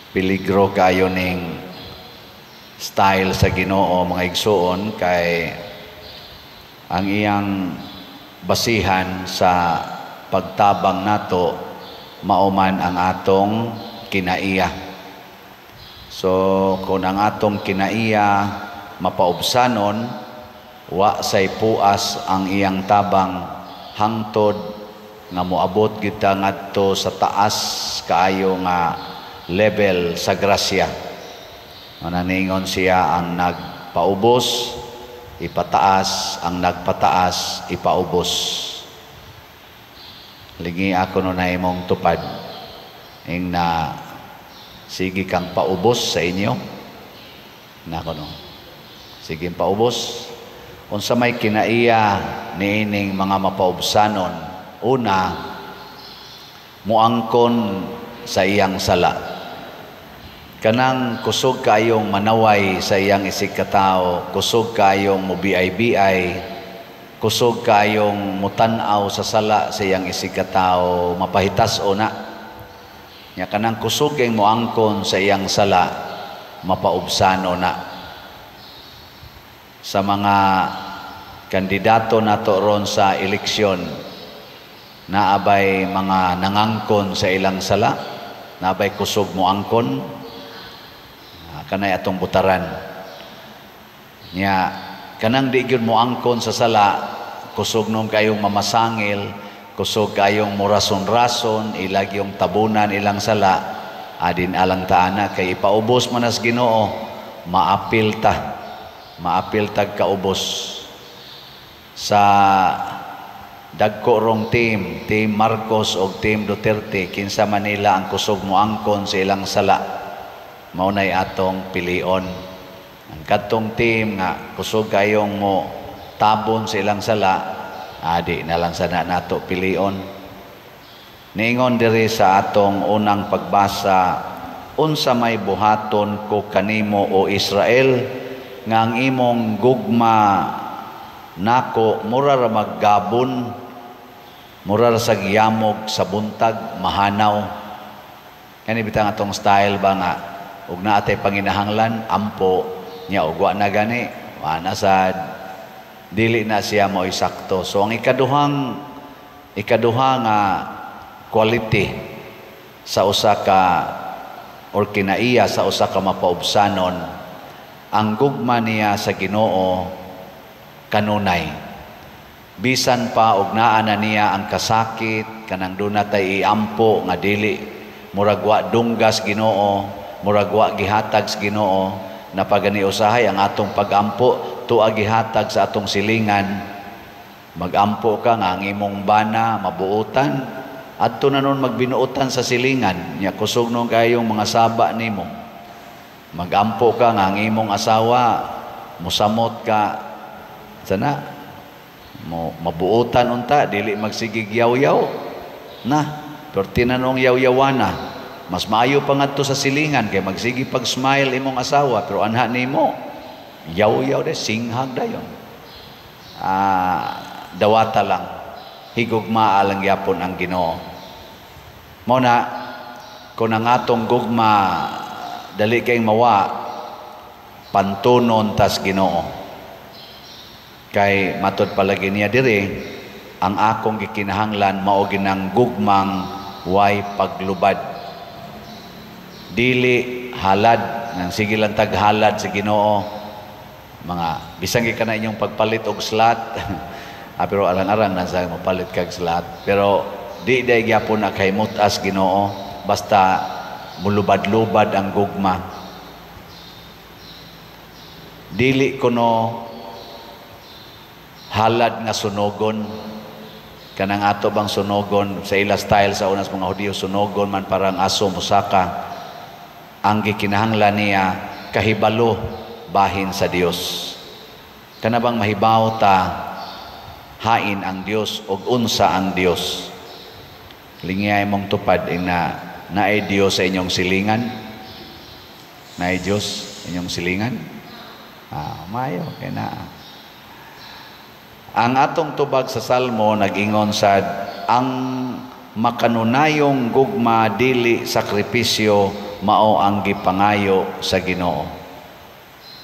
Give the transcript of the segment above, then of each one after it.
Peligro kayo ning style sa Ginoo, mga igsuon, kay ang iyang basihan sa pagtabang nato mao man ang atong kinaiya. So kung ang atong kinaiya mapaubsanon, wa say puas ang iyang tabang hangtod nga moabot kita ngadto sa taas kaayo nga level sa grasya. Mananingon siya, ang nagpaubos ipataas, ang nagpataas ipaubos. Lingi ako no na imong tupad ing na sige kang paubos sa inyo nako, no, sige paubos. Unsa may kinaiya niining mga mapaubsanon? Una, muangkon sa iyang sala. Kanang kusog kaayong manaway sa iyang isig katao, kusog kaayong mubiay-biay, kusog kaayong mutan-aw sa sala sa iyang isig katao, mapahitas o na. Nya kanang kusog kay moangkon sa iyang sala, mapaubsano na. Sa mga kandidato nato ron sa eleksyon, naabay mga nangangkon sa ilang sala, naabay kusog moangkon, kanay atong butaran. Nya kanang di gyud moangkon sa sala, kusog nung kayong mamasangil, kusog kayong murason-rason, ilag yung tabunan ilang sala, adin alang taana kay ipaubos man as Ginoo, maapil ta. Maapil tag kaubos. Sa dagko rong team, Team Marcos o Team Duterte, kinsa Manila ang kusog moangkon sa ilang sala, mao nay atong pilion. Ang kadtong team nga kusog kayong mo tabon sa ilang sala, adi na lang sana nato pilion. Niingon diri sa atong unang pagbasa, unsa may buhaton ko kanimo, o Israel, nga ang imong gugma nako mura ra maggabon, mura ra sa giyamog sa buntag, mahanaw. Kani bitang atong style ba nga ug naa tay panginahanglan, ampo nya, ug wa na gani, wa na sad, dili na siya mao'y sakto. So ang ikaduha nga quality sa usa ka or kinaiya sa usa ka mapaubsanon, ang gugma niya sa Ginoo kanunay. Bisan pa og naa na niya ang kasakit, kanang duna tay iampo nga dili, murag wa dunggas Ginoo, murag wa gihatag sa Ginoo, napagani usahay ang atong pagampo tuwa gihatag sa atong silingan. Magampo ka nga ang imong bana mabuotan, adto na nun magbinuotan sa silingan nya, kusog nun kayong mga saba nimo. Magampo ka nga ang imong asawa musamot ka sana mo, mabuotan unta, dili magsigig yaw-yaw na, pero tinanong yaw-yawana, mas maayo pa ngadto sa silingan kay magsige pag smile imong asawa, pero anha nimo yaw-yaw de, singhag dayon. Dawata lang, higugmaa lang gyapon ang Ginoo. Mao na kung ang atong gugma dali kay mawa, pantunon tas Ginoo. Kay matod palagi niya diri, ang akong gikinahanglan mao ginang gugmang way paglubad. Dili halad, nang sige lang taghalad sa Ginoo. Mga bisan gikan na inyong pagpalit og slot. Pero arang-arang na sa mopalit kag slot. Pero di day gyapon na kay mutas Ginoo, basta mulubad-lubad ang gugma. Dili kuno halad nga sunogon. Kanang ato bang sunogon sa ila style sa unas mga Hudiyo, sunogon man parang aso musaka. Ang gikinahanglan niya kahibalo bahin sa Dios. Kana bang mahibaw ta hain ang Dios og unsa ang Dios. Lingiyay mong tupad ing na naay Dios sa inyong silingan. Naay Dios sa inyong silingan. Mayo kay naa. Ang atong tubag sa Salmo nag-ingon sad, ang makanunayong gugma dili sakripisyo. mao ang gipangayo sa Ginoo.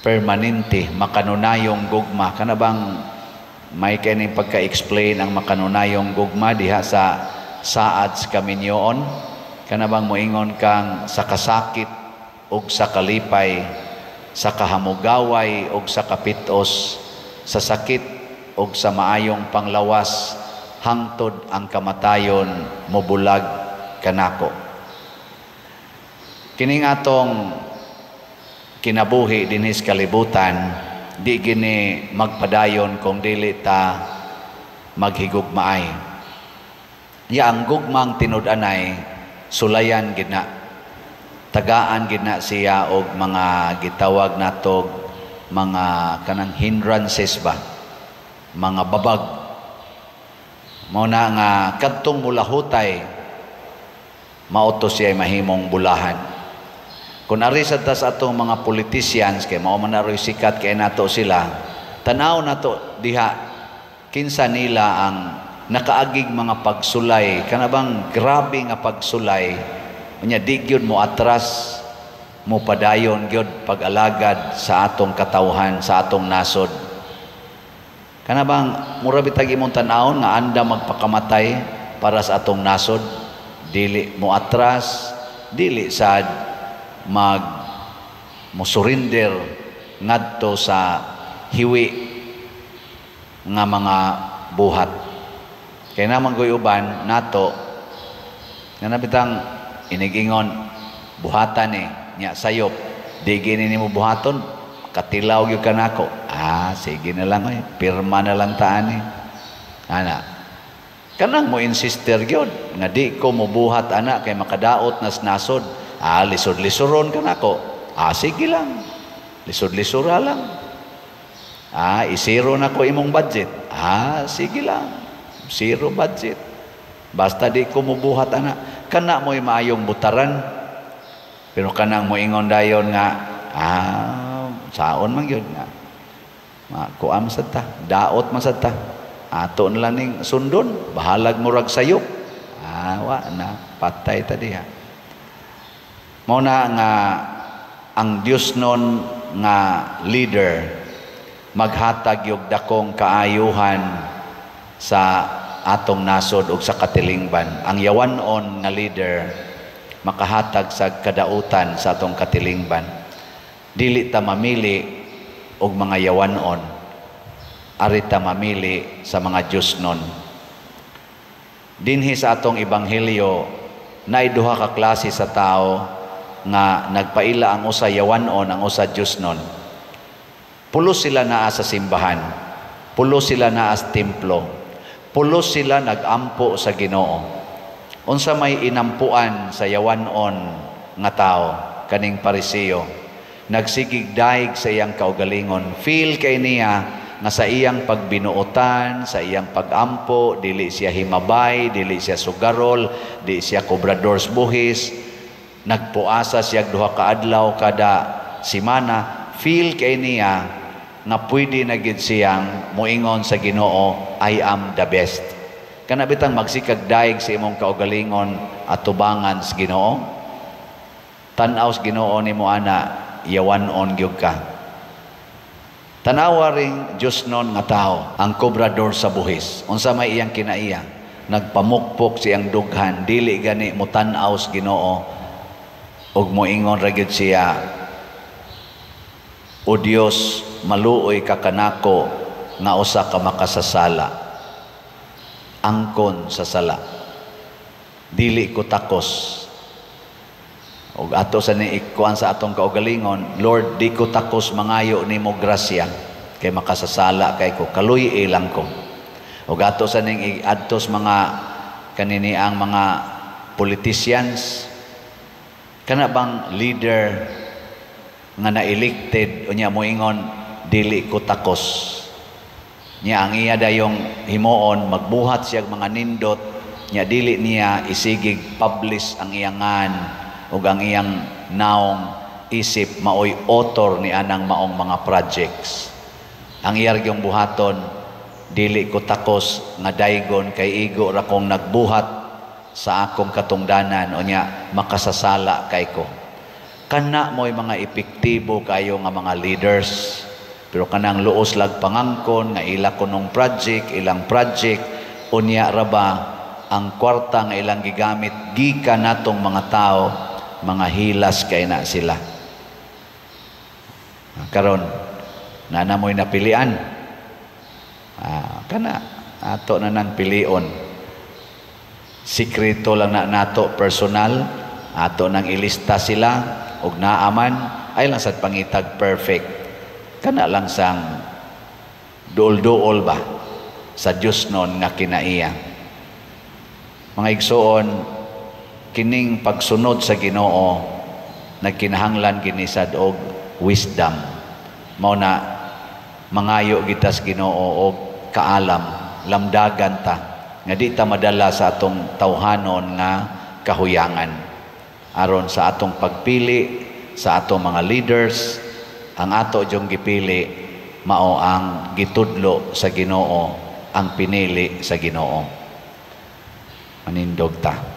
Permanente, makanunayong gugma. Kana bang may kaning pagka-explain ang makanunayong gugma diha sa saad sa kaminyoon? Kana bang moingon kang sa kasakit ug sa kalipay, sa kahamugaway ug sa kapitos, sa sakit ug sa maayong panglawas, hangtod ang kamatayon mobulag kanako. Kining atong kinabuhi dinhi sa kalibutan, di gini magpadayon kung dili ta maghigugmaay. Ya ang gugmang tinud-anay sulayan gid na. Tagaan gid na siya og mga gitawag natog mga kanang hindrances ba, mga babag. Mao na nga kadtong mulahutay, mao to siya mahimong bulahan. Kung ari sa tas atong mga politicians, kay mao man aroy sikat kay nato sila, tanaw nato diha kinsa nila ang nakaagig mga pagsulay, kana bang grabe nga pagsulay, unya di gyud mo atras, mo padayon gyud pag-alagad sa atong katawhan, sa atong nasod. Kana bang mura bitag imong tan-awon nga anda magpakamatay para sa atong nasod, dili mo atras, dili sad mag mo surrender ngadto sa hiwi nga mga buhat. Kay naman ko'y uban nato nga nabitang inigingon buhatan ni nya sayop, di gini nimo buhaton, katilaw gyud kanako. Ah, sige na lang oy, pirma na lang ta ani. Ana kanang mo insister gyud nga di ko mobuhat ana kay makadaot nas nasod. Ah, lisod-lisuron kanako. Ah, sige lang, lisod-lisura lang. Ah, isiro na ko imong budget. Ah, sige lang, zero budget. Basta di ko mobuhat ana. Kana mo'y maayong butaran. Pero kanang moingon dayon nga, ah, saon man gyud nga. Makuha man sad ta, daot man sad ta. Ato na lang ning sundon, bahalag murag sayop. Ah, wa na, patay ta diha. Mao na nga ang Dios nun nga leader maghatag yung dakong kaayuhan sa atong nasod ug sa katilingban. Ang yawanon nga leader makahatag sa kadautan sa atong katilingban. Dili ta mamili og mga yawanon, ari ta mamili sa mga Dios nun. Dinhi sa atong ebanghelyo, naay duha ka klase sa tao nga nagpaila, ang usa yawanon, ang usa Dios nun. Pulos sila naa sa simbahan, pulos sila naa sa templo, pulos sila nagampo sa Ginoo. Unsa may inampuan sa yawanon nga tao, kaning Pariseo? Nagsigig daig sa iyang kaugalingon. Feel kay niya nga sa iyang pagbinuotan, sa iyang pagampo, dili siya himabay, dili siya sugarol, di siya kobradors buhis, nagpuasa siya duha ka adlaw kada simana. Feel kay niya nga pwede na gid siyang moingon sa Ginoo, "I am the best." Kana bitang magsikag daig sa imong kaugalingon atubangan sa Ginoo, tan-aw sa Ginoo nimo ana, yawan-on gyud ka. Tanawa ring Diyos nun nga tao, ang kobrador sa buhis. Unsa may iyang kinaiya? Nagpamukpok siyang dughan, dili gani mo tan-aw sa Ginoo ug moingon ra gyud siya, "O Dios, maluoy ka kanako nga usa ka makasasala." Angkon sa sala. Dili ko takos. Ug ato sa ni ikuan sa atong kaugalingon, "Lord, di ko takos mangayo nimo grasya kay makasasala kay ko, kaluy lang ko." Ug ato sa ning iadtos mga kanini ang mga politicians, kana bang leader nga na-elected unya moingon, "Dili ko takos." Nya ang iya dayong himuon, magbuhat siya mga nindot, nya dili niya isigig publish ang iyang ngan ug ang iyang naong isip maoy author ni anang maong mga projects. Ang iya gyung buhaton, "Dili ko takos nga daygon kay igo ra kong nagbuhat sa akong katungdanan, unya makasasala kay ko." Kana mo'y mga epektibo kayo nga mga leaders. Pero kanang luos lag pangangkon nga ila kunong project, ilang project, unya ra ba ang kwarta nga ilang gigamit gikan natong mga tao, mga hilas kay na sila. Karon na mo'y napilian. Kana ato na nang pilion. Sikreto lang na nato, personal ato nang ilista sila og naaman ay lang sad pangitag perfect, kana lang sang duol-duol ba sa Dios nun nga kinaiya. Mga igsoon, kining pagsunod sa Ginoo nagkinahanglan kini sad og wisdom. Mao na mangayo kita sa Ginoo og kaalam, lamdagan ta nga di ta madala sa atong tawhanon nga kahuyangan, aron sa atong pagpili sa atong mga leaders, ang ato jung gipili mao ang gitudlo sa Ginoo, ang pinili sa Ginoo. Manindog ta.